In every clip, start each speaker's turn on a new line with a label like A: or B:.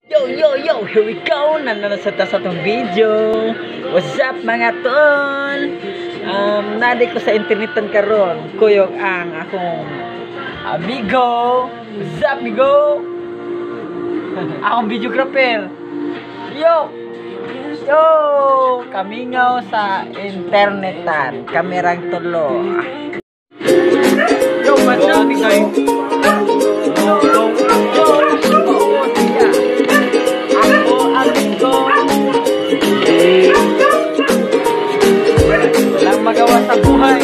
A: Yo, yo, yo! Here we go! Nandun na sa tong video. What's up, mga tol? Nadi ko sa internetan karon. Kuyog ang akong amigo. What's up, amigo? Akong videographer. Yo! Yo! Kamingaw sa internetan. Kamerang tulo. Yo, what's up, amigo? Yo, yo, yo! Ako, amigo. Walang magawa sa buhay.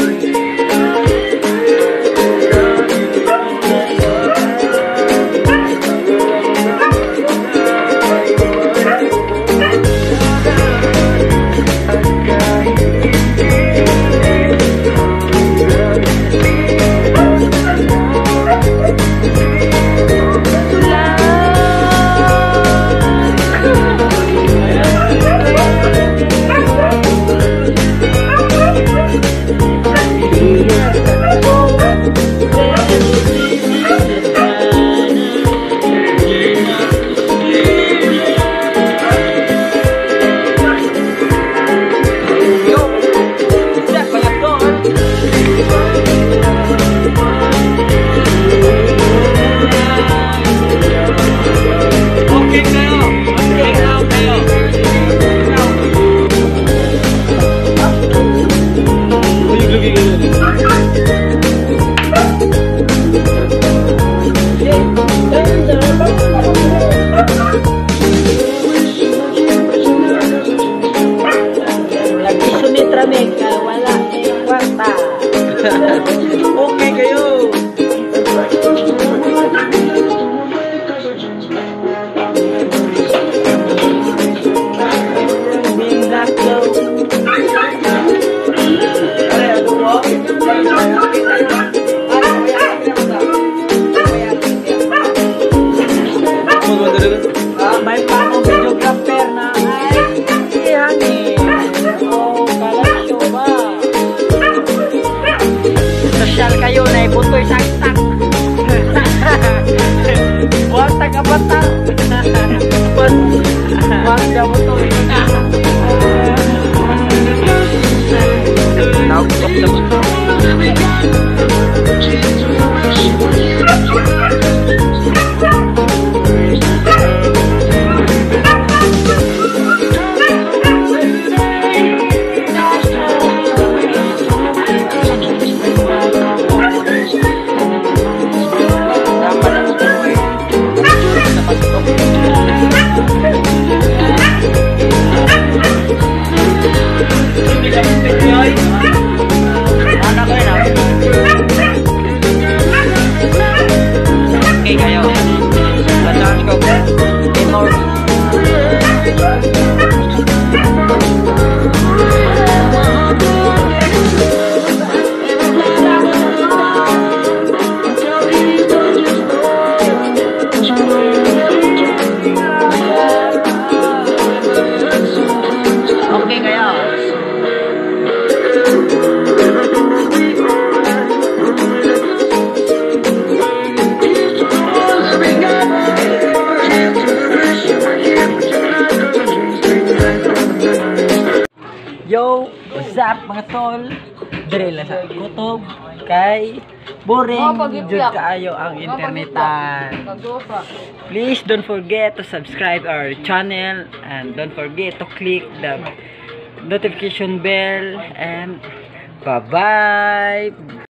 A: Yo! What's up, mga tol?
B: Okay kayo. Okay kayo.
A: Lagi sunit rami kay wala eh kwarta.
B: Okay kayo.
A: May panong videographer na ay ihangin. Oh, kalasyo ba? Sosyal kayo na ibutoy sa tak. Buwag tag-avatar. Buwag na butoy. Okay kayo. Basta ko. More. Okay kayo. Yo, what's up, mga tol? Dire lang sa kutob kay boring jud kaayo ang internetan. Please don't forget to subscribe our channel and don't forget to click the notification bell and bye-bye.